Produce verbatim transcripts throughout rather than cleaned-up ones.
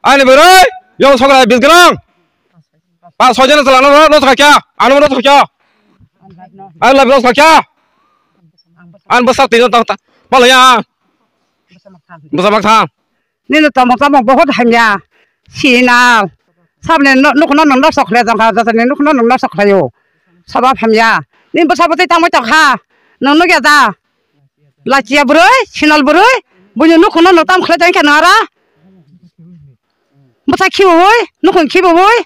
Ani bwrwi, yong sokra bisgrang. Pa sojana chalano no thakya, ano no thakya. Ani labi no thakya. An bwsa tino ta ta. Palaya. Bwsa mak thang. Nini tamo tamo bahut hamya. Sinal. Sabni nukhno nang noksa khlai jang kha, jatni nukhno nang noksa khlaio. Sabab hamya. Nini bwsa bwtwi tangwi tong kha. Nang nukya da. Lachiya bwrwi, sinal bwrwi. Buini nukhno nang tam khlai jang kha nara. Bwsa khibiwi, nukhung khibiwi.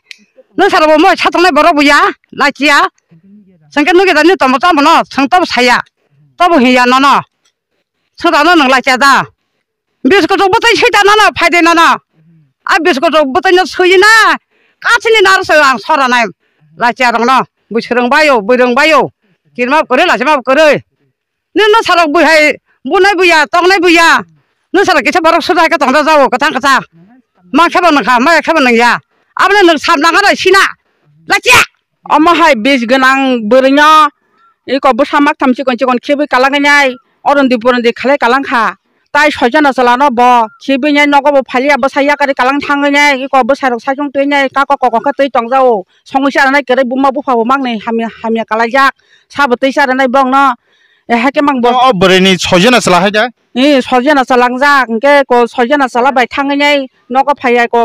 Nung sarbo moi satongnai borok buya. Lachiya. Sengke nukya da nini tamo tamo no. Seng tobo saya. Tobo hiya nono. Sodano nang lachiya da. Biskot rok bwtwi swi ta nana, phai de nana. A biskot rok bwtwi no swi na. Kachini nar se ang sora nai. Lachiya rok no. Bwswrwng bayo, bwrwng bayo. Kirma kwrwi, lachi ma kwrwi. Ni no sarok bwi hai, bunai buya, tongnai buya. No sarok kisa borok suda hai ka tongda jao, kwthang kwthang. Ma kheba nang kha, ma kheba nang ya. Abne nang sab nang ara sina. Lachiya. Omo hai bis gwnang bwrwino iko bwsa mak tham chikon chikon khibwi kalangnai, orondi porondi khalai kalang kha. Tai soijana chalano bo khibwi nai nogo bo phaliya bwsa yakari kalang thangwi nai iko bwsai rok saichung twi nai kako koko khe twi tongjao. Songwi cha rwnai kwrwi buma bupha bo makni hamya hamya kalaijak. Sabo twi cha rwnai bongno. E, hakhe mang bo. O bwrwini soijana chwla hai da? Ee, soijana chwla wngjak, hwnkhe ko soijana chwla bai thangwi nai nogo phaiya ko,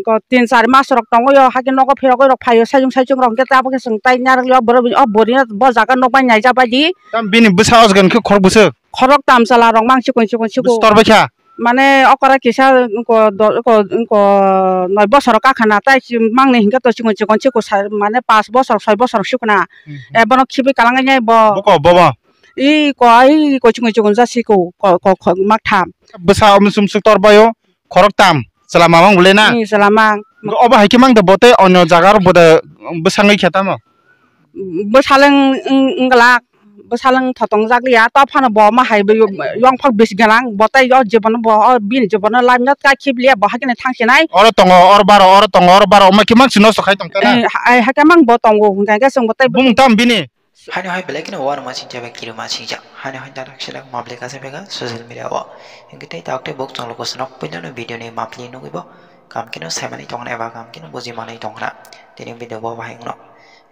ko tin char mas rok tongwi o, hakhe nogo phirogwi rok phaio, saichung saichung rok hwnkhe tabukhe chwng tai narwkli o bwrwi, o bwrwino bo jaga nokbai naijak bai di. Tam bini bwsa o jaga hwnkhe khorok bwswk? Khorok tam chwla rok mang chikon chikon chikon. Bwswk tor bai kha? Mane okora kisa ko do-, ko, ko noi bosor o kakhana tai si mangni hwnkhe to chikon chikon chikon sa, mane pas bosor soi bosor sukna. Mhm. E bono khibwi kalangnai bo. Boko bobo. I ko ai ko chikon chikon jasi ko, ko, ko, ko mak tham. Bwsa o msum suk tor baio khorok tam chwla mamang bwle na? Ni chwla mang. Obo hai khe mang de bote onyo jaga ro bode bwsangwi khe tamo? Bwsaleng wng-, wngglak, bwsaleng thotong jak liya, to phano bo ma hai bai yong phak bisi gwnang, bo tai o jibono bo o bini jibono life no kai khib liya, bo hakhe thang sinai. Oro tongo, oro baro, oro tongo, oro baro, omo khe mang si nosto khai tong kha na? Eh, ha-, hai khe mang bo tongo, hwnkhe chwng bo tai. Bumung tam bini? Haino hai belai kheno uanama singcha bai kirima singcha. Haino hai dadak selak mabli kasa bega social media o. Hwnkhe tei tok tei bok chwng luku swnok puilano video ni mapli nugwi bo kam kheno saimani tongna eba kam kheno bujimanwi tongna. Tini video bo bahai wngno.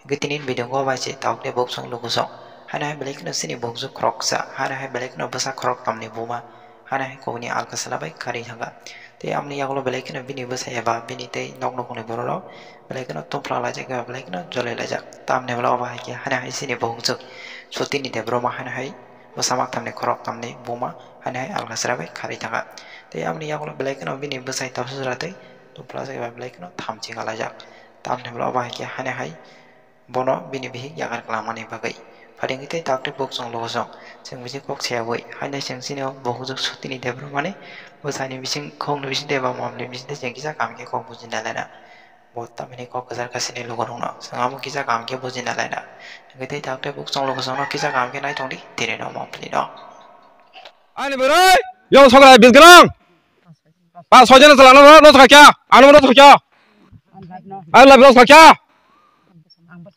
Hwnkhe tini video bo bai se tok tei bok chwng luku song. Haino hai belai kheno chini bokjwk khoroksa. Haino hai belai kheno bwsa khorok tamni buma. Haino hai kokni alka sala bai kari thangkha. Tei amoni yagulo belai kheno bini bwsa eba bini tei nok nukhungni borok rok belai kheno topla laijak eba belai kheno jolai laijak. Tamni hwnba obo hai khe haino hai chini bokjwk Sotini Debbarma haino hai bwsa mak tamni khorok tamni buma haino hai alkasra bai kharwi thangkha. Tei amoni yagulo belai kheno bini bwsai tabsa jora tei topla laijak eba belai kheno thamchi kalaijak. Tamni hwnba obo hai khe haino hai bono bini bihik yakar kwlangmani bagwi. Phaidi wngwi tei tok tei bok chwng logo chwng. Chwng bisi kok sayawi. Haino chwng chini o bokjwk Sotini Debbarmani bwsani bising khokni bising tei bamani bising tei chwng kisa kaham khe kok buji nai laina. Bo tamni kok kwchar kha chini logo rokno. Chwng amo kisa kaham khe buji nai laina. Wngwi tei tok tei bok chwng logo chwngno kisa kaham khe nai tongdi tini no omo phlino. Ani bwrwi, yong sokra bisgrang. Pa sojana chalano no thakya, ano no thakya. Ano labi no thakya.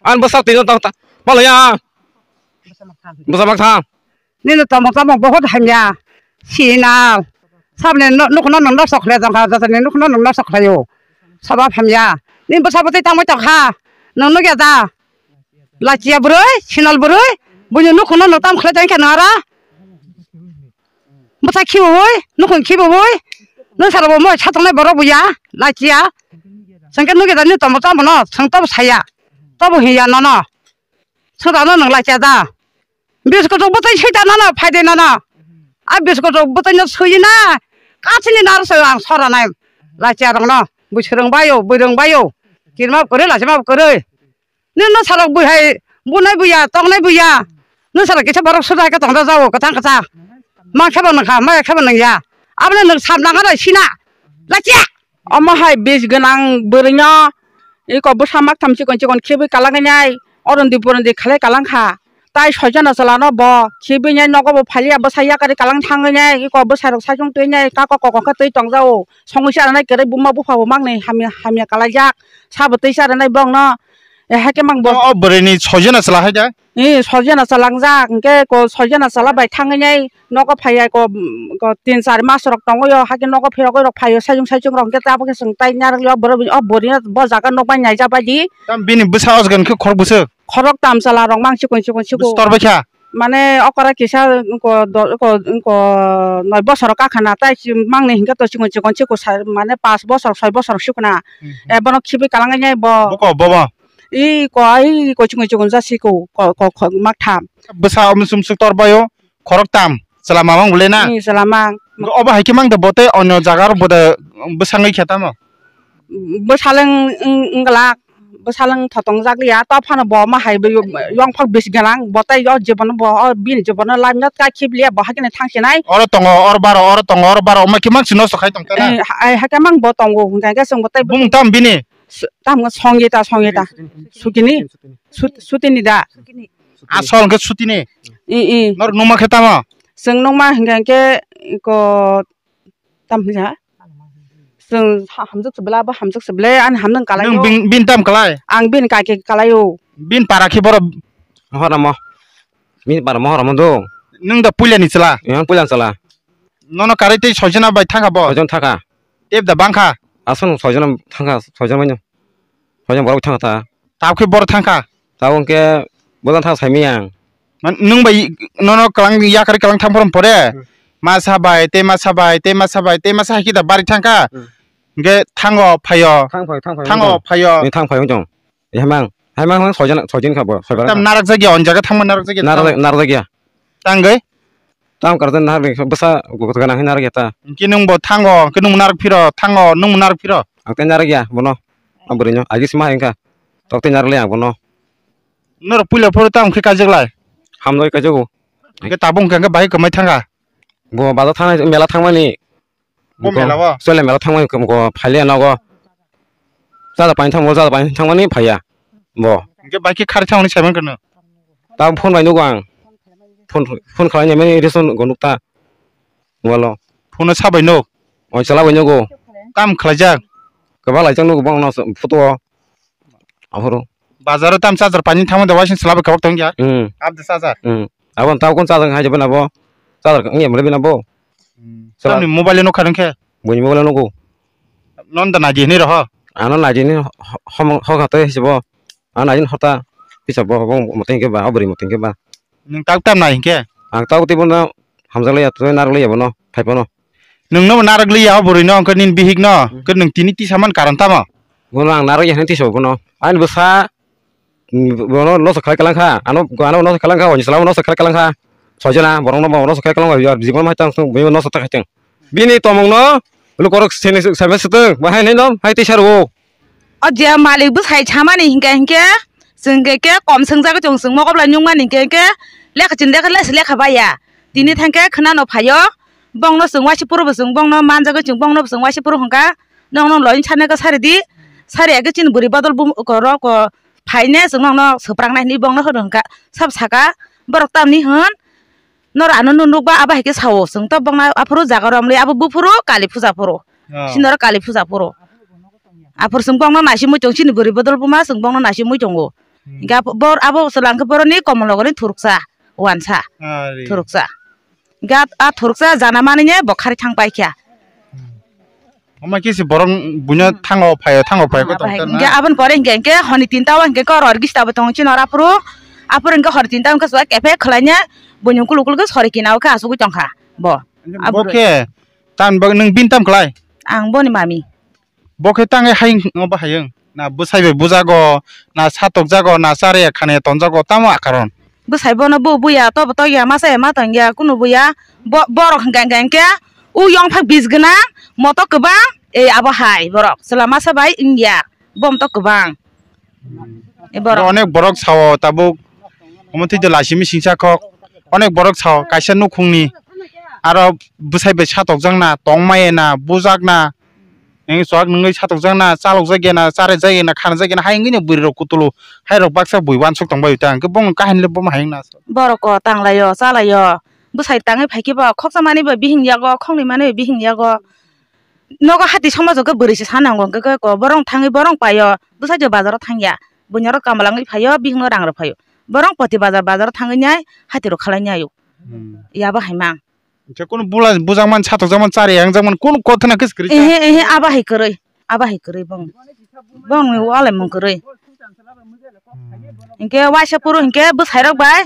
An bwsa tino ta ta. Palaya. Bwsa mak thang. Nini tamo tamo bahut hamya. Sinal. Sabni nukhno nang noksa khlai jang kha, jatni nukhno nang noksa khlaio. Sabab hamya. Nini bwsa bwtwi tangwi tong kha. Nang nukya da. Lachiya bwrwi, sinal bwrwi. Buini nukhno nang tam khlai jang kha nara. Bwsa khibiwi, nukhung khibiwi. Nung sarbo moi satongnai borok buya. Lachiya. Sengke nukya da nini tamo tamo no. Seng tobo saya. Tobo hiya nono. Sodano nang lachiya da. Biskot rok bwtwi swi ta nana, phai de nana. A biskot rok bwtwi no swi na. Kachini nar se ang sora nai. Lachiya rok no. Bwswrwng bayo, bwrwng bayo. Kirma kwrwi, lachi ma kwrwi. Nini no sarok bwi hai, bunai buya, tongnai buya. Nung sarok kisa borok suda hai ka tongda jao, kwthang kwthang. Ma kheba nang kha, ma kheba nang ya. Aboni nang sab nang kha sina. Lachiya. Omo hai bis gwnang bwrwino iko bwsa mak tham chikon chikon khibwi kalangnai, orondi porondi khalai kalang kha. Tai soijana chwla no bo khibwi nai nogo bo phaliya bwsa yakari kalang thangwi nai, iko bwsai rok saichung twi nai, kako koko khe twi tongjao. Songwi cha rwnai kwrwi buma bupha bo makni hamya, hamya kalaijak. Sabo twi cha rwnai bongno. Eh, hakhe mang bo. O bwrwini soijana chwla hai da? Eh, soijana chwla wngjak, hwnkhe ko soijana chwla bai thangwi nai nogo phaiya ko, mm, ko tin char mas rok tongwi o, hakhe nogo phirogwi rok phaio, saichung saichung rok hwnkhe tabukhe chwng tai narwkli o bwrwini, o bwrwini bo jaga nokbai naijak bai di. Tam bini bwsa o jaga hwnkhe khorok bwswk? Khorok tam chwla rok mang chikon chikon chikon. Bwswk tor bai kha? Mane okora kisa ko do-, ko, ko noi bosor kakhana tai si mangni hwnkhe to chikon chikon chikon sa mane pas bosor soi bosor sukna. Mhm. E bono khibi kalangnai bo. Boko bobo. I ko ai ko chikon chikon ja si ko, ko, ko, ko mak tham. Bwsa om sum suk tor bayo khorok tam chwla mamang bole na. Ni chwla mang. Obo hai khe mang de bote onyo jaga ro bode bwsangwi khe tamo. Bwsaleng wng-, wngla, bwsaleng thotong jak liya, to phano bo ma hai bo yong phak bisi gwnang, bo tei o jebono bo, o bini jebono life no ta khib liya, bo hakhe thang sinai. Oro tongo, oro baro, oro tongo, oro baro, ma khe mang si nosto khai tong ta na? Eh, ha-, hai, hakhe mang bo tongo, hwnkhe khe chwng bo tei bumung tam bini? S-, tam Songita, Songita. Sutini? Sut-, Sutini da? Asol hwnkhe Sutini? I, i. Nor numa khe tamo? Chwng numa hwnkhe ko, tam hwnja? Chwng ha-, hamjwk se bwla, bo hamjwk se bwle, ani hamjwk kalai. Nwng o. Bin, bin tam kalai? Ang bini kaki kalai o. Bin para khe borok? Mohoramo. Bini para Mohoramo do. Nwng da puila ni chwla? Yang puila ni chwla. Nono karwi tei soijona bai thangkha bo? Soijon thangkha. Tep da bangkha? Aswk soijona thangkha, soijona bai no. Hoyang borok thang ta. Tabukhe borok thang kha. Tabuk hwnkhe bojan thang saimiyang. Man, nwng bai nono kwlang yakari kwlang thang phorong pore. Hmm. Masa bai, tei masa bai, tei masa bai, tei masa hai khe da bari thang kha. Hmm. Hwnkhe thango phaio. Thang phai, thang phai, Thango thang phai. Phaio. Ni thang phai hwnjong. Hemang, hemang hemang soijan, soijan kha bo, soibar. Tam narak jagya, on jaga thangma narak jagya. Narak, narak jagya. Tangwi? Tam karjak narwk bwsa gana hinwi narwk ya ta. Hwnkhe nwng bo thango, hwnkhe nwng narwk phiro, thango, nwng narwk phiro. Ang tei narwk ya bono. Ang bwrwino agi sima hai wngkha. Tok tei narwk le ang bono. Norok puila phuru tam khe kaijak lai? Hamjagwi kaijago. Hwnkhe tabuk hwnkha hwnkhe bahai kwmai thangkha? Bo bazar thangnai mela thangmani. Bo mela o? Chole mela thangmani ko phaile nogo. Chada pani thangmo, chada pani thangmani phaiya. Bo. Hwnkhe bai khe khari thangmani saiman kano. Ta phone bai nugo ang. Phone, phone khlai mani reason go nukta. Walo. Phone o sa bai nuk? O chwla bai nugo. Tam khlaijak? Kwbang laijak nugo bong no photo o. Aphuru. Bazar o tam charger pani thangma da waising chwla bai kwbak tong ya. Hmm. Ab de charger. Hmm. Abo ta kon charger hai jabo na bo. Charger ngi mole bina bo. Hmm. Chwla. Tamni mobile no kharang khe? Boni mobile no go. Non da naidi hinwi roho? Ano naidi ni ho-, ho-, ho kha tei se bo. Ano naidi hota. Pisa bo bo moteng ke ba, obri moteng ke ba. Nwng tak tam nai hinkhe? Ang tak tei bono hamjak liya, tei narwk liya bono, phai bono. Nwng no narwk liya o bwrwi no, hwnkhe nini bihik no, hwnkhe nwng tini tisa man karon tamo? Bono ang narwk ya hinwi tisa bono. Ani bwsa, mm, bono nosto khlai kalang kha, ano, ano nosto kalang kha, oni sala nosto khlai kalang kha. Soijana, borok no nosto khlai kalang kha, jibon mai tang, bini nosto ta khaiteng. Bini tomong no, lukorok sini sebe suteng, bahai nai no, hai tisa rwo. O je malik bwsai samani hinkhe hinkhe, chwng khe, khe kom swngjagwi chwng, chwng mokol bai nukmani hinkhe hinkhe, lekha chini lekha lesi lekha baiya. Tini thangkhe khwnano phaio, bongno chwng waisa phuru bo chwng bongno manjagwi chwng bongno bo chwng waisa phuru hwnkha, nokno loini sanai khe sari di, sari ya khe chini bwrwi bodol bo ko rok ko phaine chwng nokno swprangnai hinwi bongno hwnwi hwnkha, sabo saka, borok tamni hwn, noro ano nukba abo hai khe sao, chwng to bongno aphuru jaga romli abo buphuru kali puja phuru, sinoro kali puja phuru. Aphuru chwng bongno naisimwi tongo, chini bwrwi bodol buma chwng bongno naisimwi tongo. Hmm. Hinkhe abo, bor-, abo chwla hinkhe boroni komolnogorni thuruksa, wansa. Ari. Thuruksa. Hinkhe a, a thuruksa jana manine bo khari thang paikha. Hmm. Omo khe se borok buino thango phaio, thango phaio khe tongkha na? Hinkhe aboni pore hinkhe, hinkhe honi tinta o hinkhe khe ror gista bo tongo chini oro aphuru. Aphuru hinkhe hor tinta o hinkhe chwla kephe khwlaina buini ukul ukul khe sori kina o khe achugwi tongkha bo. Bo khe tam nwng bini tam khlai? Ang boni mami. Bo khe tangwi hayung obo hayung. Na bwsai bai bujago, na satokjago, na chare khane tonjago, tamo a karon? Bwsai bono bo buya, tobo tokya, masa ya ma tongya, kunu buya. Bo-, borok hwnkha hwnkha hwnkhe, u yongphak bis gwnang, moto kwbang, e abo hai borok. Chwla masa bai wngya, bo moto kwbang. E borok. Onek borok sao tabuk, omo twi de laisimi singsa kok. Onek borok sao, kaisa nukhungni, aro bwsai bai satokjakna, tongmaya na, bujakna, Nini chuak nungwi satokjakna, chalokjakya na, charwjakya na, khanjakya na, hai wngwi no bwrwi rok kutulu, hai rok baksa bui uansuk tongbai ta, hwnkhe bongni kahini le bomo hai wngna. Borok o tanglaio, chalaio, bwsai tangwi phaikhe bo khoksa manwi bo bihing yago, khoknwi manwi bo bihing yago. Nogo hati somojo khe bwrwi se sanango, hwnkhe khe ko borok thangwi borok paio, bwsai je bazaro thangya. Buino rok kamala wngwi phaio, bihikno rang rw phaio. Borok poti bazar bazar thangwi nai, hati rok khalai nai o. Hmm. Yabo hai mang. Hwnkhe kunu bula bujak man, satok jak man, chari yang jak man, kunu kothana khe kwrwi kha. Ehe, ehe, abo hai kwrwi, abo hai kwrwi bong. Bongni walai mung kwrwi. Hmm. Hwnkhe waisa phuru hwnkhe bwsai rok bai,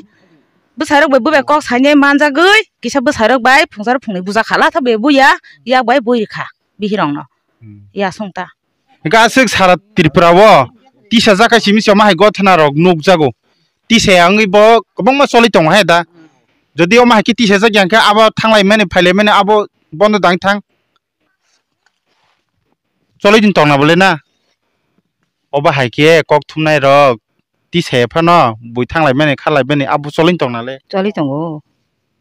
bwsai rok bai bubai kok sainai manjagwi, kisa bwsai rok bai phungsa rok phungnwi bujak kha, latha bai buya, yak bai bui rikha bihirokno. Hmm. Ya songta. Hwnkhe aswk sara Tripura o tisa jak hai simi se omo hai gothana rok nukjago. Tisa ya wngwi bo kwbangma choli tongo hai da. Jodi omo hai khe tisa jak ya hwnkhe abo thanglai mani phailai mani abo bondo dang thang. Choli din tongna bole na. Obo hai khe kok thumnai rok tisa ya phano bui thanglai mani kharlai mani abo choli tongna le. Choli tongo.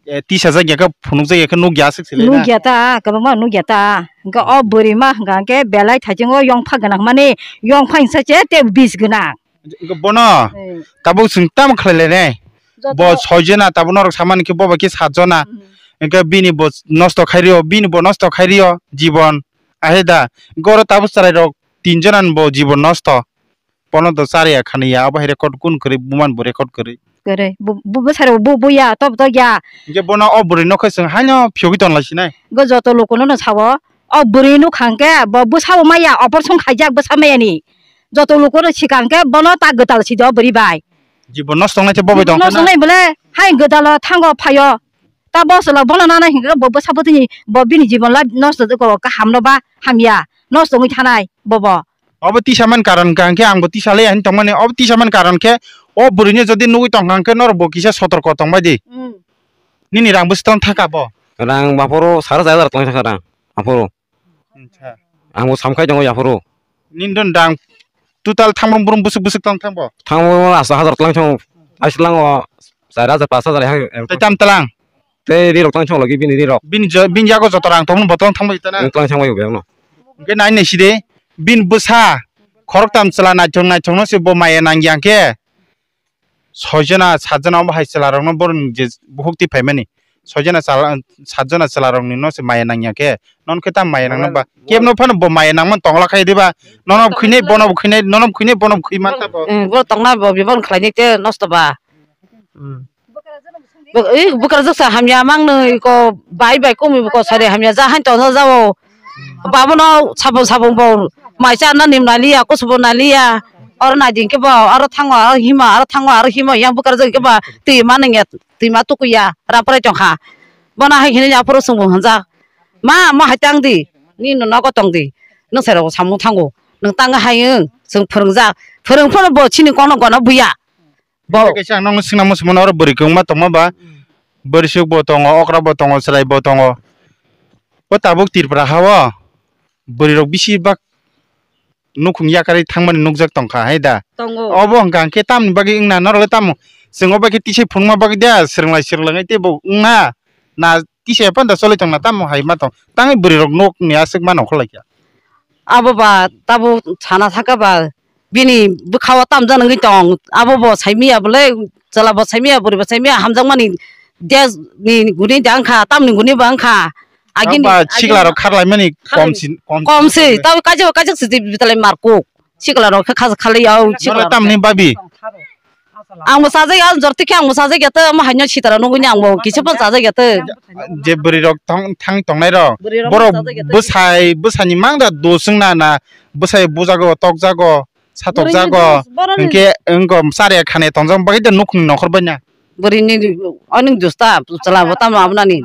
Eh, tisa jak ya khe phunuk jak ya khe nuk ya aswk se le na. Nuk ya ta, kwbangma nuk ya ta. Hwnkhe o bwrwi ma hwnkha hwnkhe belai thaichungo yongpha gwnang mani, yongpha hwnsa che tei bis gwnang. Hwnkhe bono hmm. Tabuk chwng tamo khlai lai nai. Joto bo soi jona tabuk norok samani khe bo bai khe sat jona. Hmm. Hwnkhe bini bo nosto khai rio, bini bo nosto khai rio jibon. Ahe da, hwnkhe oro tabuk chwrai rok tin jona ni bo jibon nosto. Bono to chariya khani ya, abo hai record kun kwrwi, buman bo record kwrwi. Kwrwi, bu, bu, bwsarok bu, bu ya, top to ya. Hwnkhe bono o bwrwi nokhe chwng haino phiyogwi tonlai sinai. Go joto lukuno no sao, o bwrwi nukha hwnkhe bo bwsao maya, operation khaijak bwsa maya ni. Joto lukuno sikha hwnkhe bono ta gwtal sidi o bwrwi bai. Jibon nosto wngnai khe bo bai tong. Nosto wngnai bole, hai gwdalo thango phaio. Ta bo chwla bono nana hwnkhe bo bwsa bwtwini bo bini jibon lai nosto ko kaham no ba hamya nosto wngwi thanai bobo. Obo tisa man karon ka hwnkhe ang bo tisa le ani tongmani obo tisa man karon khe o bwrwini jodi nugwi tongkha hwnkhe norok bo kisa sotorko tongbai di. Hmm. Nini rang bwswk tong thaka bo? Rang baphoro sara char hajar tong thaka rang baphoro. Acha. Ang bo samkhai tongo yaphoro. Nini don dang total thangbrum brum bwswk bwswk tong thangbo? Thangbrum asa hajar tlang thang. Aslang o char hajar pas hajar hai. Tei tam tlang? Tei ri rok tlang thang logi bini ri rok. Bini jo-, bini yago joto rang tongmani bo tong thangbai tana? Tlang thangbai bo no. Hwnkhe nai nai side bini bwsa khoroktam chwla naithok naithok no se bo maya nang yang khe. Soi jona, sat jona omo hai chwla rokno boroni je buhuk twi phaimani. Soi jona chwla, sat jona chwla rokni no se maya nangya khe, non khe tam maya nangno ba? Kebno phano bo maya nangmani tongla khai diba? Nono bo khwinai, bono bo khwinai, nono bo khwinai, bono bo khwi man ta bo. Eh, bo tongna bo bebak khlainai te nosto ba. Hmm. Bo, eh, bwkrajwk sa hamya mangno ko bai bai kumi ko sari hamya ja han tongna jao. Babono sabung sabung bo mai cha na nim naliya, kusubo naliya. Oro naiding khe bo, oro thango, oro hima, oro thango, oro hima, yang bwkrajwk khe ba twi ma nangya, twi ma tukuya, raprai tongkha. Bono hai hini aphuru chwngbo hwnjak, "Ma, mo hai tang di, nini nogo tong di, nwng sai rok samung thango, nwng tang hai wng, chwng phwrwngjak." Phwrwng phano bo chini kokno gona buya. Bo kaisa ang nokno swngna muchung mano, oro bwrwi kwbangma tongma ba? Hmm. Bwrwisuk bo tongo, okra bo tongo, chwrai bo tongo. O tabuk Tripura hao bwrwi rok bisi bak nukhung yakarwi thangmani nukjak tongkha hai da? Tongo. Obo hwnkha hwnkhe tamni bagwi wngna norok le tamo? Chwng o bai khe tisai phunukma bagwi da swrwnglai swrwnglainai teibo wngna? Na kisa phano da choli tongna tamo hai ma tong tangwi bwrwi rok nok ni aswk ma nongkhor lai kha. Abo ba tabuk sana sakha ba bini bwkha o tamjani wngwi tong, abo bo saimiya bole, chwla bo saimiya, bwrwi bo saimiya, hamjakmani des ni guni da wngkha, tamni guni bo wngkha. Agini ba sikla rok kharlai mani kharlai kom si, kom si, kom si, tabo kaisa kaisa si bitalai markuk. Sikla rok khe kha khalai ya, sikla rok tamni babi. Ang bo chajak ya, jor tikhe ang bo chajak ya, tei omo haino sitara nugwi ni ang bo kisa phano chajak ya, tei. Je bwrwi rok thang tongnai rok, bwrwi rok borok chajak ya, tei. Bwsai, bwsani mang da dos wngna na, bwsai bujago, tokjago, satokjago, hwnkhe wngko chari khane tongjak bagwi da nukhung nongkhor bai na. Bwrwi ni oning dos ta, chwla bo tamo abonani.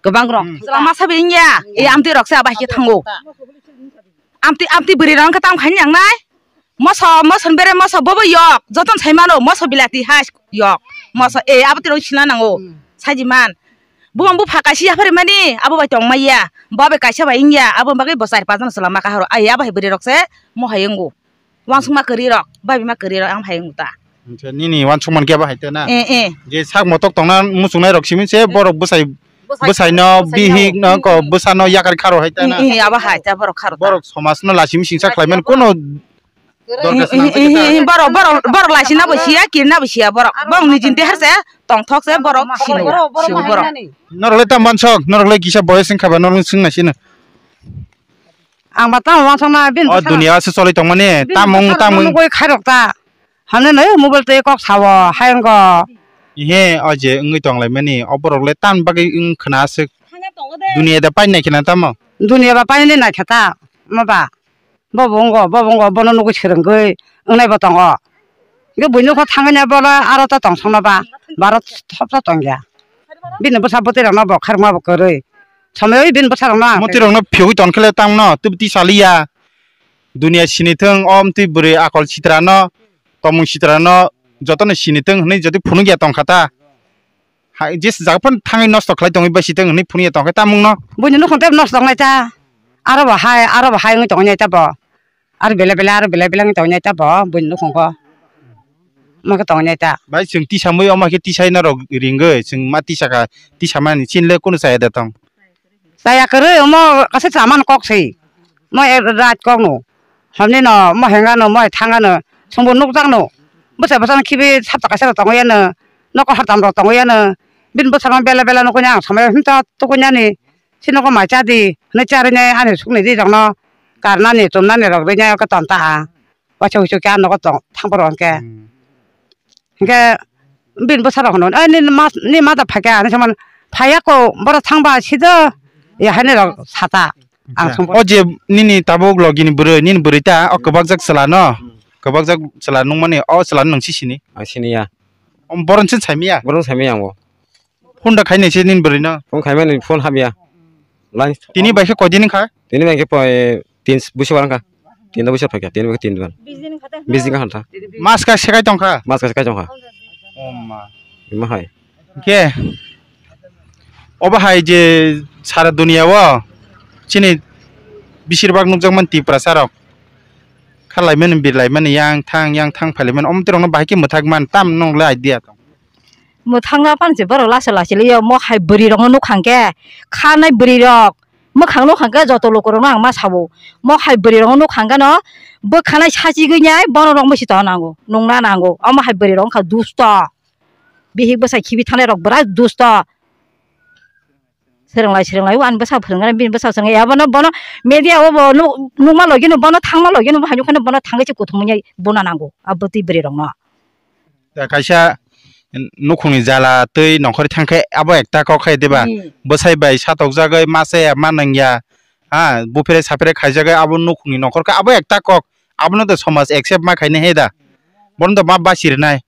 Kwbang rok. Hmm. Chwla masa bai wngya, e amtwi rok se abo hai khe thango. Amtwi, amtwi bwrwi rok wngkha tamo khaini nangnai? Moso, moso ni bere moso bobo yok. Jotono sai mano, moso bilati hai yok. Moso, e, abo twi rok sina nango. Hmm. Saji man. Bumang bupha kaisa yaphari mani, abo bai tong maya. Bo bai kaisa bai wngya, abo bagwi bo char pas jona chwla ma kaharo. Ai, abo hai bwrwi rok se mo hai wngo. Wansukma kwrwi rok, babi ma kwrwi rok, ang hai wngo ta. Hwnkhe nini wansukmani kebo hai tei na? Eh, eh. Je sak motok tongna muchungnai rok simi se borok bwsai, bwsai no, bihik no, ko bwsa no yakari kharo hai tei na? Eh, eh, abo hai ta borok kharo ta. Borok somaj no lachimi singsa khlaimani kono dorkar swnam. Eh, eh, eh, borok, borok, borok lachina bo siya, kirina bo siya borok. Borok ni jinti har se, tongthok se borok sino. Borok, borok sino borok. Norok le tam wansok, norok le kisa boyes wngkha ba norok swngna sino. Ang ba tamo wansokna bini O bwsano, dunia se choli tongmani, bini tamung, bwsano tamung. Nugwi khairok ta. Hwnwi no mobile twi kok sao, hai wngkha. Ihe, o je wngwi tonglaimani, o borok le tamni bagwi wng khna aswk. Dunia da paini naikhe na tamo? Dunia ba paini naikhe ta, ma ba. Bo bo wngkha, bo bo wngkha, bono nugwi swrwngwi wngnai bo tongo. Hwnkhe buini nokha thangwi nai bo le aro ta tongsongno ba, baro thopsa tongya. Bini bwsa bwtwi rokno bo khairokma bo kwrwi. Somoi bini bwsa rokno ang Moti rokno phiyogwi tongkhe le tamno, tubti saliya. Dunia sinithwng, o mtwi bwrwi akol sitrano, tomung sitrano, jotono sinithwng hwnwi jodi phunukya tongkha ta. Hai, jesa jaga phano thangwi nosto khlai tongwi bai sitwng hwnwi phunukya tongkha tamungno. Buini nukhung tei nosto wngnai ta. Aro bo hai, aro bo hai wngwi tongwi nai ta bo. Aro belai belai, aro belai belai wngwi tongwi nai ta bo, buini nukhung kho. Omo khe tongwi nai ta. Bai chwng tisamwi omo khe tisai norok ringwi, chwng ma tisakha, tisamani chini le kunu chaya da tong. Chaya kwrwi omo kaisa chamani kok se. Mo ek raj kok no. Hamni no mo henga no mo thanga no. Sumbu nukjak no. Bwsa bwsa no khibi sapta kaisa rok tongwi ano. Nokol hartam rok tongwi ano. Bini bwsa no bela bela nukuni ang samaya himta tukuni ani. Sino ko mai cha di. Hwnwi charwi nai ani sukni di rok no. Karnani tumnani rok ri nai ko tonta ha. Waisa wuisu khe ah nogo tong thang phoro hwnkhe. Hmm. Hwnkhe bini bwsa rok hono, "Eh, nini ma, nini ma da phaikha?" Hinwi saimano, "Phaiya ko, borok thangba sido." Ya haini rok sata. Ang Acha. Songbo. O je nini tabuk logi ni bwrwi, nini bwrwi ta o kwbakjak chwla no? Kwbakjak chwla nungmani, o chwla no nung si sini? Ang sini ya. Om boron sin saimiya? Boron saimiya ang bo. Phone da khaini se nini bwrwi no? Phone khaimani phone hamya. Line Tini bai khe koi din wngkha? Tini bai khe poi tin busi bar wngkha. Tin busi phaikha, tini bai khe tin bar. Business kha ta. Business kha ta. Mas ka sekai tongkha? Mas ka sekai tongkha. Oma. Ima hai. Ke. Obo hai je sara dunia o chini bisir bak nukjakmani Tiprasa rok. Kha laimani, bir laimani, yang thang, yang thang phai laimani. Omo twi rokno bahai khe mwthak man, tam nong le idea tong. Mwthangna phano se borok laso lachi liyo, mo hai bwrwi rokno nukha hwnkhe, khanai bwrwi rok, mwkhang nukha hwnkhe joto lukurokno ang ma sao, mo hai bwrwi rokno nukha hwnkhe no, bwkhanai sachigwi nai bono rok musi tongna nango, nungna nango, omo hai bwrwi rok wngkha dusto, bihik bwsai khibi thanai rok bwrai dusto. Swrwnglai swrwnglai o ani bwsa phwrwngmani bini bwsa swrwngya bono, bono media o bo nuk-, nukma logi no bono thangma logi no bo hai nukha no bono thangwi se kuthumwi bono nango abo twi bwrwi rok no. Da kaisa nukhungni jala twi nongkhorwi thangkhe abo ekta kok khe diba? Hmm. Bwsai bai satokjagwi ma chaya ma nangya, ha, buphire saphire khaijagwi abo nukhungni nongkhor khe abo ekta kok. Abono to somaj accept ma khaini he da. Bono to ma basi rwnai.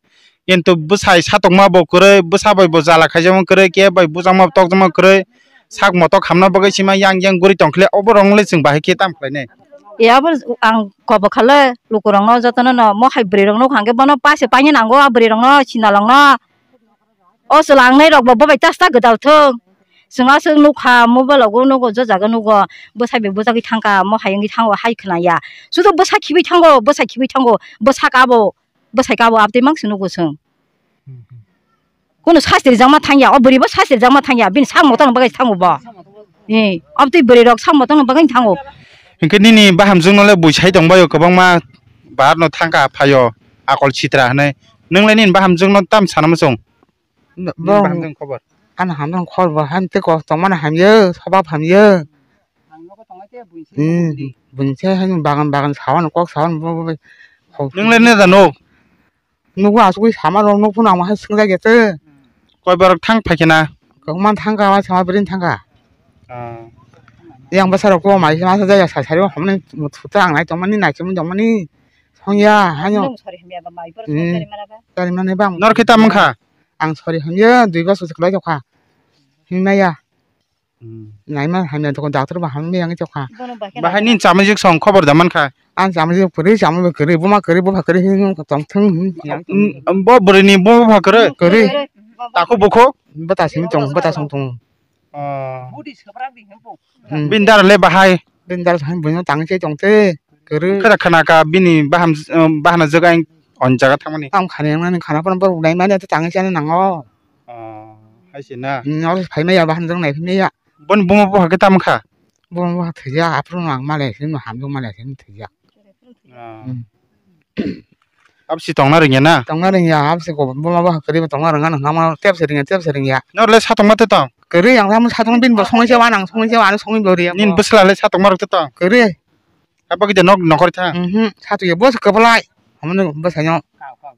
Kintu bwsai satokma bo kwrwi, bwsa bai bo jala khaijakma kwrwi, khe bai bujakma tokjakma kwrwi, sak motok hamna bagwi sima yang yang guri tongkhle, obo rong le chwng bahai khe tam khlainai. E abo ang kobo khale lukurokno jotono no mo hai bwrwi rokno hwnkhe bono paisa paina nango a bwrwi rokno sinalongno. O chwla wngnai rok bo bobai tasta gwdal thung. Chwng aswk nukha mobile o nugo, jo jaga nugo, bwsai bai bwjagwi thangkha, mo hai wngwi thango hai khwnaya. Sudo bwsa khibi thango, bwsa khibi thango, bwsa kabo, bwsai kabo abtwi mang se nugo chwng. Kunu sasti rijakma thangya, o bwrwi bo sasti rijakma thangya, bini sak motok bagwi thango bo. Eh, abtwi bwrwi rok sak motok bagwi thango. Hinkhe nini bahamjwkno le bui sai tongbaio kwbangma, bahar no thangkha phaio, akol sitra hinwi. Nwng le nini bahamjwkno tam sana muchung? Bo, Nini bo, bahamjwk khobor? Ani hamjwk khobor bo han tei kok tongmani hamya, soba hamya. Hmm, buini se han bagan bagan sawan kok sawan bo, bo, bo. Nwng le neta nuk? Nugo asugwi sama rok nuk phano ang hai swngjak ya tei. Koi borok thang phai khena? Kok man thang ka, sama bwrwi thang ka. Ah. Yang bwsa rok ko mai ma sa jaya sa sari o homne muthuta ang nai tongmani nai chumui tongmani. Songya, haino. Nung sori hamya ba mai, boro Hmm. sori mara ba. Sori mani bang. Nor khe tamo wngkha? Ang sori hamya, dui bosor se kwlai tongkha. Himnaya. Hmm. Naima hamya tongkha, doctor ba hamya yang tongkha. Bono ba khe Bahai nai nini chamajik song khobor da mankha? Ang chamajik kwrwi, chamajik kwrwi, buma kwrwi, bupha kwrwi, himno tongthung, him, yang. Hmm, bo bwrwini buma bupha kwrwi? Kwrwi. Kwrwi. Takhuk bukhuk? Bata simi tong, bata song tong. Oh. Hmm. Bini dara le bahai? Bini dara thang buino tangwi se tong te. Kwrwi. Khada khana ka bini baham, um, bahana jwk ang on jaga thangmani. Ang khana yang nani khana pono borok nai mani to tangwi se nango. Oh, hai se na. Hmm, oro phai maya bahana jwk nai phai maya. Boni buma bupha khe tamo kha? Buma bupha thwijak, aphuru ang malai se, hamjwk malai se thwijak. Ah. Hmm. Abo si tongna rwngya na? Tongna rwngya, abo si ko buma bupha kwrwi bo tongna rwngya, nang ma tep se rwngya, tep se rwngya. Nor le satongma te tong? Kwrwi ang tamo satong bini bo songwi se, ang songwi se, ano songwi bo rwya. Nini bwsla le satongma rok te tong? Kwrwi. Apa kita nok nokor tha. Mhm, satu ya bos kepalai. Amono bos hanya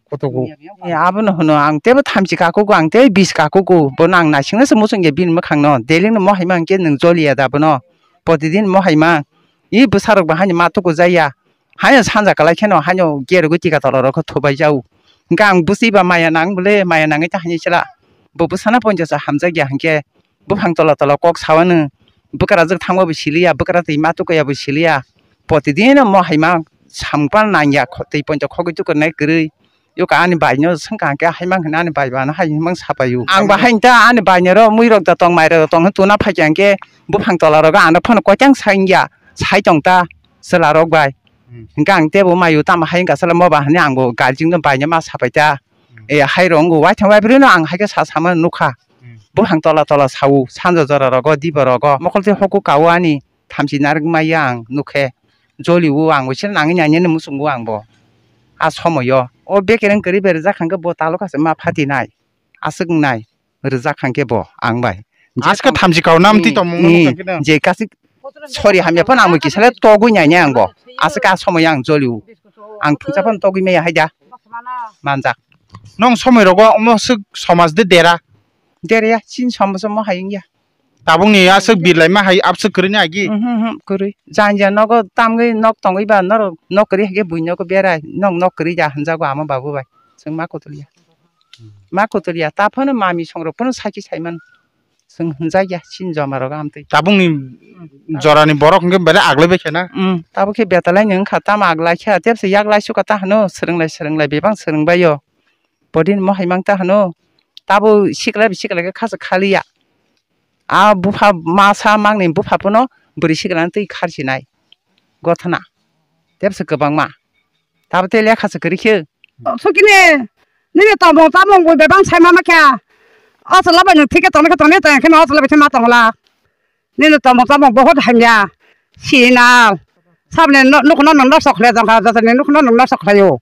kotoku. Ya, abono hono ang tebo thamchi kakuku, ang tebo bis kakuku. Bono ang naisingno se muchung ya bini mwkhangno. Daily no mo haima ang ke nung joli ya da bono. Protidin mo haima. I bwsarok bo haino ma tuku jaya. Haino sanja kwlai kheno haino gerogwi tika tola rokho thubai jau. Hwnkhe ang bwswi ba maya nang bwle, maya nangwi ta haino sela. Bo bwsano ponchash hamjak ya hwnkhe buphang tola tola kok sawano. Bwkrajwk thangma bo siliya, bwkra twi ma tukuya bo siliya. Protidin mo haima sampan nangya kho-, twi poncha khogwi tukunai kwrwi. Yoka ani baino swngkha hwnkhe haimang hwnwi ani bai bano hai himang sapaio. Ang ba hain ta ani bainero muirok da tong mairok da tong hwn tuna phaikha hwnkhe buphang tola rogo ano phano koitang sai wngya, sai tong ta chwla rok bai. Hmm. Hwnkhe ang tebo maio tamo hai wngkha chwla mo ba hwnwi ang bo guardian no baino ma sapai ta. Hmm. E hai rok wngkha waithang waibrwino ang hai khe sa sama nukha. Hmm. Buphang tola tola sao sanja jora rogo diba rogo mokol twi hoku kao ani thamchi narwk maya ang nukhe jolio ang uaisa nangwi nainani muchungo ang bo. A somoyo o bekereng kwrwi bai rwjak hwnkhe bo talokha se ma phatinai. Aswk wngnai rwjak hwnkhe bo ang bai. Aska thamchi kao nam twi tongmung nukha khe na. Je kasik sorry hamya phano ang bo kisale togwi nainai ang bo. Aswk a somoyo ang jolio. Ang thungsa phano togwi maya hai da. Manjak. Nong somoi rogo omo swk somaj de dera. Dera ya, chini somaj omo hai wngya. Tabukni aswk birlaima hai abswk kwrwini agi? Mhm, mhm, kwrwi. Janja nogo tamgwi nok tongwi ba norok nok kwrwi hai khe buini nogo berai, nok nok kwrwi ya hwnjago ama babu bai. Chwng ma kutuliya. Ma kutuliya. Ta phano mami songrok phano saki saimano. Chwng hwnjakya chini joma rok amtwi. Tabukni jorani borok hwnkhe belai aglai bai khe na? Mm, tabuk khe betalai ni wngkha tamo aglai khe tebsa yak lai suka ta hwno swrwng lai swrwng lai bebak swrwng bai o. Bodin mo hai mang ta hwno. Tabo sikla bi sikla khe khasa khaliya. A bupha masa mangni bupha phano bwrwi sikla twi kharchinai. Gothana. Tebsa kwbangma. Tabo tei lekha se kwrwi khe. Sukini, nini tongmung chamung bo bebak sai ma kha. O chwla bai nwng thik khe tongna khe tongna tong khe o chwla bai ma tongla. Nini tongmung chamung bohot hamya. Sinal. Sabni nukhungno nwng nosto khlai jang kha, jotoni nukhungno nwng nosto khlaio.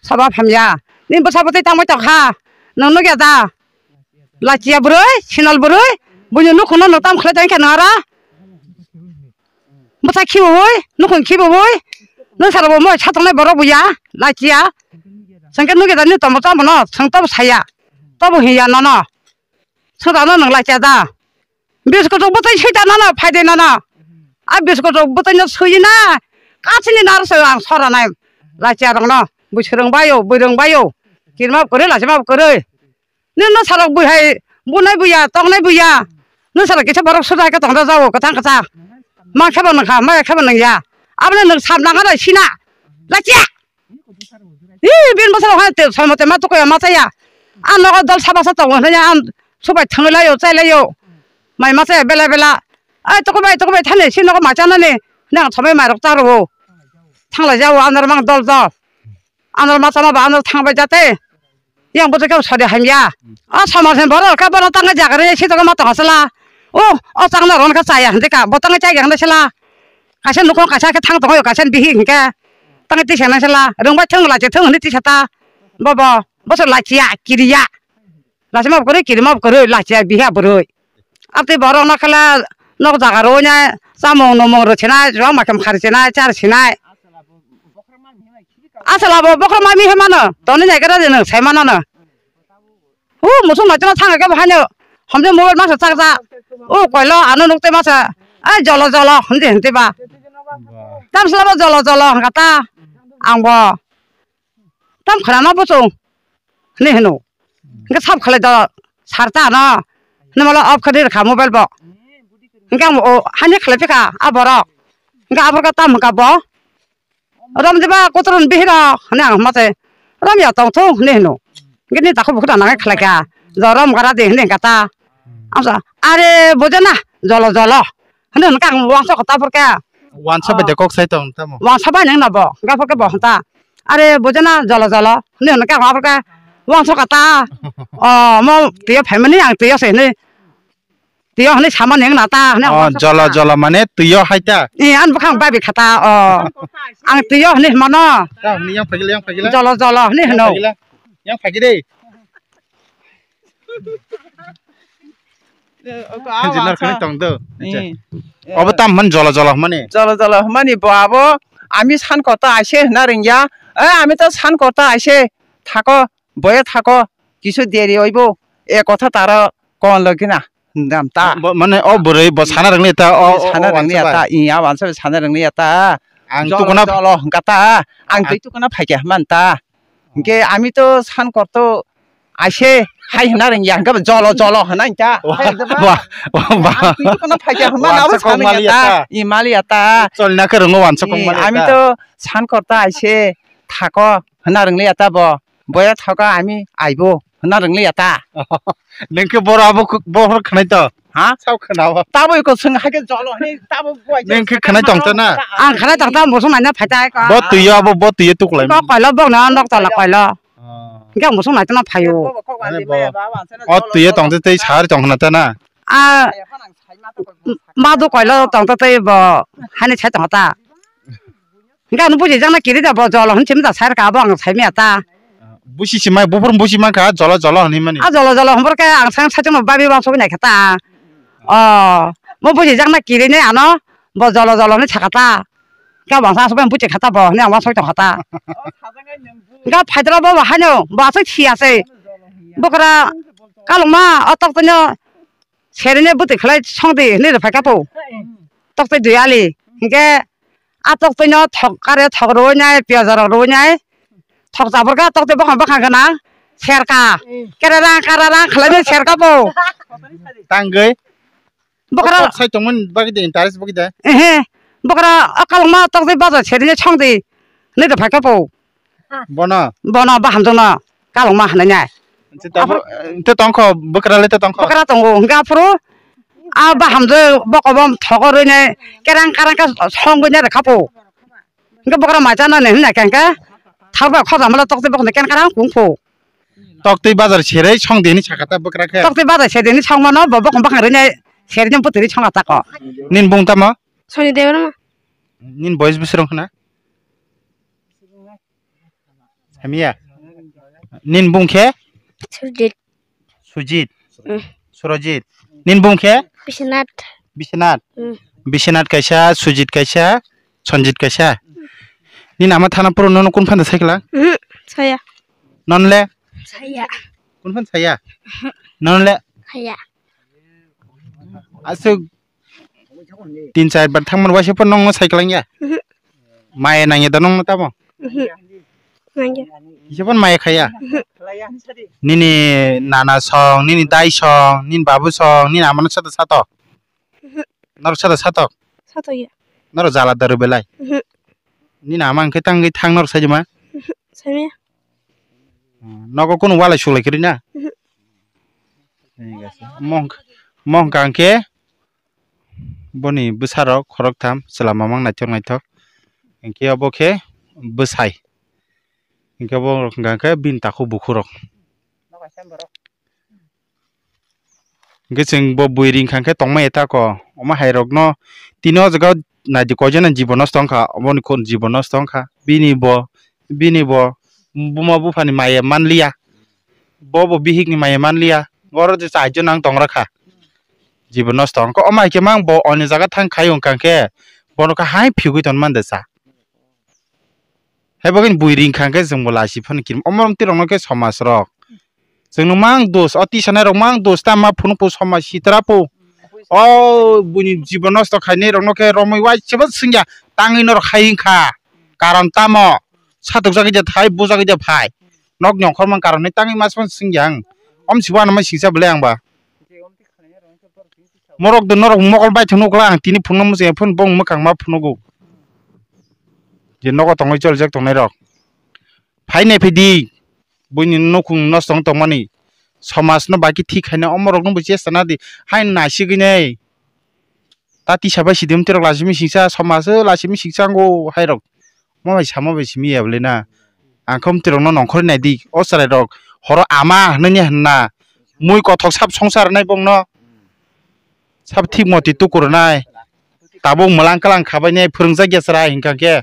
Sabab hamya. Nini bwsa bwtwi tangbai tong kha. Nwng nukya da. Lachiya bwrwi, sinal bwrwi. Buini nukhungno nwng tam khlai tong khe nwng aro. Bwsa khibiwi, nukhung khibiwi. Nwng sara bo moi satongnai borok bo ya, lachiya. Chwng khe nukya da nini tongmung chamungno, chwng tobo saya. Tobo hiya nono. Chwng da no nwng lachiya da. Biskot rok bwtwi sui ta nono, phai de nono. A biskot rok bwtwi no sui na, kachini naro se ang sora nai. Lachiya rok no, bui swrwng bai o, bui rwng bai o. Kirima bo kwrwi, lachima bo kwrwi. Nini no sarok bui hai, bunai buya, tongnai buya. Nini sarok kisa borok suda khe tongda jao, kwthang kwthang. Mang khe bo nang kha, maya khe bo nang ya. Aboni nwng sap nang aro sina. Lachiya. Ih, bini bwsarok hai te, somote ma tukuya ma chaya. Ang nogo dol sabasa tongo hwnwi ang subai thangwi laio, chai laio. Mai ma chaya bela bela. Ai, tukubai, tukubai thani, si nogo ma chanani. Nang somai mairok cha rwo. Thanglai jao, andar mang dol dol. Andar ma chama ba andar thangbai jate. Yang bo khe sori hamya. O samar sen borok khe bono tangwi jaga rwi si tongo ma tongo sala. O, o changna ron khe chaya hwndika, bo tangwi chai gangna sala. Kaisa nukhung kaisa khe thang tongo, kaisa bihi hinkhe. Tangwi tisa nang sala, rwngbai thung lachi thung hwnwi tisa ta. Bo bo, bo se lachiya, kiriya. Lachima bo kwrwi, kirima bo kwrwi, lachiya biha bwrwi. Abtwi borok no khala nok jaga rwina chamung numung rwchinai, chuwak makham kharchinai, charchinai. Aswla bo bokhorok ma mi hai mano, toni nai khe rw de nwng sai mano no. U musuk nai tino thang khe bo haino, hamjak mobile masa chak ja. U koilo ano nuk tei masa, ai jolo jolo, hwn de hwn tei ba. Tamsla bo jolo jolo hwn kha ta, ang bo. Tam khwna no buchung hwnwi hwno. Hwnkhe sab khlai do sar ta no. Hwnwi malo off khe rw kha mobile bo. Hwnkhe ang bo o hani khlai phi kha a borok. Hwnkhe aphuru khe tam hwn kha bo. Rom jeba kotor hwn bihiro hwnwi ang hwnma tei rom ya tong thung hwnwi hwno. Hwnkhe nini takhuk bukhuk da nangai khlai kha. Jo rom gara de hwnwi hwnkha ta. Ang sa are bujana jolo jolo hwnwi hwnkhe ang uansuk kha ta aphuru khe. Uansuk bai de kok sai tong tamo. Uansuk bai nang na bo hwnkhe aphuru khe bo hwn ta. Are bujana jolo jolo hwnwi hwnkhe ang aphuru khe uansuk kha ta. O mo twiyo phaimani ang twiyo se hwnwi. Twiyo hwnwi samani wng na ta hwnwi ang uansuk kha ta. O jolo jolo mane twiyo hai ta. E ang bwkhang bai bi kha ta o. Ang twiyo hwnwi hwnmano. Ta hwnwi yang phagila yang phagila. Jolo jolo hwnwi hwno. Yang phagi de. Jinar khani tong do. Obo tam hwn jolo jolo hwnmani. Jolo jolo hwnmani bo abo. Ami san korta aise hwnna rwngya. Eh, ami to san korta aise thako, boya thako, kisu deri oibo. E kotha taro kon logina. Dam ta. Bo, mane o bwrwi bo sana rwngni ta, o, o, sana o rwngni wansa bai. Ta, iya wansa bai sana rwngni ta. Ang jolo, tukuna jolo hwnkha ta. Ang ang twi tukuna phaikha hwnmani ta. Hwnkhe ami to san korto aise hai hwnna rwngya, hwnkhe bo jolo, jolo hwnna hwnkha. Wa, hai hwnkhe ba, wa, wa, wa. Ang twi tukuna phaikha hwnmani abo wansa sana kok maliya ta. Ta. I maliya ta. Cholna khe rwngo wansa kok maliya ta. I, ami to san korto aise thako hwnna rwngliya ta bo. Boya thaka ami aibo hwnna rwngliya ta. Nengke boro abo kuk-, bohor khnai to. Ha? Sao khna o. Tabo iko swng hai khe jolo hwnwi tabo buai. Nengke khnai tong ta na? Ang khnai tong ta, musung naina phai ta ko. Bo twiyo abo, bo twiyo tuklai. Ko koilo bok no nok tola koilo. Oh. Hwnkhe ang musung nai tongna phaio. Mane bo. O twiyo tong te tei sari tong khna ta na? A, ma do koilo tong te tei bo. Hani sai tong ta. Hingke ano buji jakna kiri da bo jolo hin simi da sai rwkha abo ang sai maya ta. Busi simai buphuru busi mankha jolo jolo hinwi mani. A jolo jolo hwnbor khe ang sang saichung no babi wansugwi naikha ta. O, mo buji jakna kiri ne ano bo jolo jolo hinwi sakha ta. Khe bo ang sang aswk buji kha ta bo hinwi ang wansugwi tongkha ta. Hingke phaidra bo bo haino bo aswk thiyase. Bokra kalongma o tok tino serine bwtwi khlai songdi hinwi rwphai kha po. Tok twi dui ali. Hingke a toktwi no thok kare thok rwui nai, piyaj rok rwui nai, thok chabor kha toktwi bwkhang bwkhang gwnang serka. Kererang kararang khlai nai serka bo. Tangwi. Bokra. Tok sai tongmani bagwi de, interest bagwi de. Ehe. Bokra a kalongma toktwi bajar seri nai songdi. Nai da phai kha bo. Bono. Bono bahamjokno kalongma hwnwi nai. Nte tongkho, nte tongkho, bwkrale te tongkho. Bwkra tongo, hwnkhe aphuru a bahamjwk bokobom thogorwi nai kerang karang khe songwi nai rwkha po. Hwnkhe bwkra mai chanani hwnwi nai khe hwnkhe thakbai khojamalo toktwi bokni ken karang kung po. Toktwi bazar serei songdi hwnwi sakha ta bwkra khe. Toktwi bazar serei hwnwi songmano bo bokong bwkhang rwi nai serei nai bwtwi rwi songkha ta ko. Nini bung tamo? Soni Debbarma. Nini boyes bwswrwng khna? Hamya. Nin bung khe? Surjit. Sujit. Mm. Surojit. Nin bung khe? Biswanath. Biswanath. Mm. Biswanath kaisa, Sujit kaisa, Sanjit kaisa. Nin ama thana puro nono kun phanda saikla? Mhm. Saya. Non le? Saya. Kun phan saya? Non le? Saya. Aswk tin char bar thangmani waisa phano nongno sai kwlangya? Mhm. Maya nangya da nongno tamo? Mhm. Nangya. Kisa phano maya khaya? Mhm. Nini nana song, nini dai song, nini babu song, nini amano sada satok? Mhm. Norok sada satok? Satokya. Norok jala daru belai? Mhm. Nini ama hwnkhe tangwi thang norok saijima? Mhm. Saimaya. Hmm, nogo kunu walai sulai kwrwi na? Mhm. Thik ase. Mong, mong kangkhe boni bwsarok khoroktham chwla mamang naithok naithok. Hinkhe obo khe bwsai. Hinkhe bo wngkha khe bini takhuk bukhurok. Hinkhe chwng bo bui ring kha khe tongmaya tako. Omo hai rokno tini o jaga naidi koijana jibo nosto wngkha, oboni khun jibo nosto wngkha. Bini bo, bini bo buma buphani maya manliya. Bo bo bihikni maya manliya. Oro je chaijo nang tong rakha. Jibo nosto wngkha. Omo hai khe mang bo oni jaga thang khai wngkha khe bono kha hai phiyogwi ton mande cha. Hai bagwi bui ring kha khe chwng bo lasi phano kirim. Omo rok twi rokno khe somaj rok. Chwngno mang dos, o tisanai rok mang dos ta ma phunuk po somaj sitra po. O buini jibo nosto khainai rokno khe romwi waisa bo swngya tangwi norok hai wngkha. Karon tamo? Satok jagwi de thai, bo jagwi de phai. Nok nyongkhor man karon ni tangwi mas man swngya ang. Om sibo ano mai singsa bwlai ang ba. Morok do norok mokol bai thwng nukla ang tini phunukma muchung phun bong mwkhang ma phunugo. Je nogo tongwi cholijak tongnai rok. Phai nai phai di. Buini nukhung nosto wng tongmani. Somaj no baki thik khaina omorok no bo chesta na di. Hai naisigwi nai. Ta tisa bai sidi mtwi rok lachimi singsa somaj o lachimi singsa ango hai rok. Mo bai samo bai simi ya bwle na. Ang khe mtwi rok no nongkhor nai di. O chwrai rok horo ama hwnwi ni hwnna. Mui kothok sab songsar nai bong no. Sab thik moti tukur nai. Tabuk mwlang kwlang khabai nai phwrwngjak ya chwrai hinkha khe.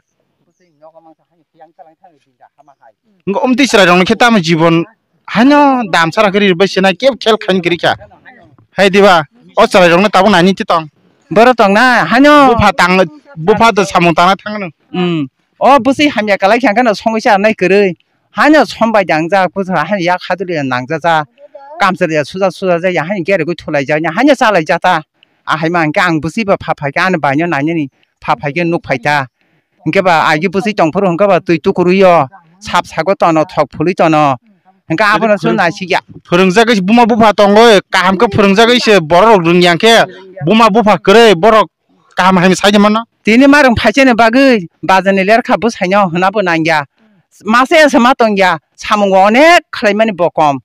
Wngkha omtwi chwrairokno khe tamo jibon haino damsara khe rirwbai se nai kebo khel khaini kwrwi kha. Hai diba? O chwrairokno tabuk naini twi tong. Borok tongna haino. Bupha tang Bupha to samung tana thangno. Hmm. O bwswi hamya kalai khe hwnkhe no songwi cha nai kwrwi. Haino sombai dang ja, kuthra haino yak haduli nang ja ja. Kamchwlwi suja suja ja ya, haino gere gwi thulai ja ya, haino chalai ja ta. Ahai ma hwnkhe ang bwswi ba pha phai khe ani bai no nai nani pha phai khe nuk phai ta. Hwnkhe ba agi bwswi tong phuru hwnkhe ba twi tukurwi o. Sap sago tono, thok phulwi tono. Hwnkhe abono se naisik ya. Phwrwngjagwi se buma bupha tongo, kaham khe phwrwngjagwi se borok rok rwngya khe buma bupha kwrwi borok kaham hai sai mano. Tini ma rwng phaisani bagwi bazani lerkha bwsaino hwnabo nangya. Masa ese ma tongya, samungo onek khlaimani bo kom.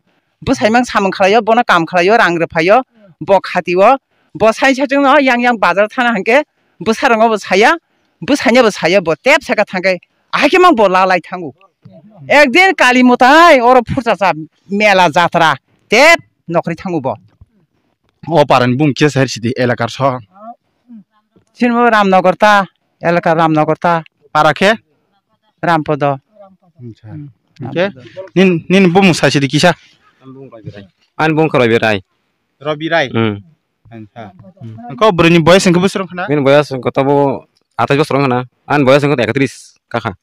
Bwsai mang samung khlaio, bono kam khlaio, rang rwphaio, bo khatio, bo sai sachwngno yang yang bazar thana hwnkhe bwsarangno bo saya, bwsaino bo saya, bo tep saka thangkhe, ahai khe mang bo lalai thango. Ekdin Kali Mutai, oro phurchacha mela jatra, tep nokri thango bo. O parani bung khe sahir sidi elakar so. Sinbo Ramnagar ta, elaka Ramnagar ta. Para khe? Rampodo. Acha. Hmm. Hwnkhe nin, nin bumung sai sidi kisa? Ani bung khe Robi Rai. Robi Rai? Hmm. Acha. Hwnkhe bwrwini boyes hwnkhe bwswrwng khna? Bini boyes hwnkhe tobo atais bosor wng khna. Ani boyes hwnkhe ekatris kakha.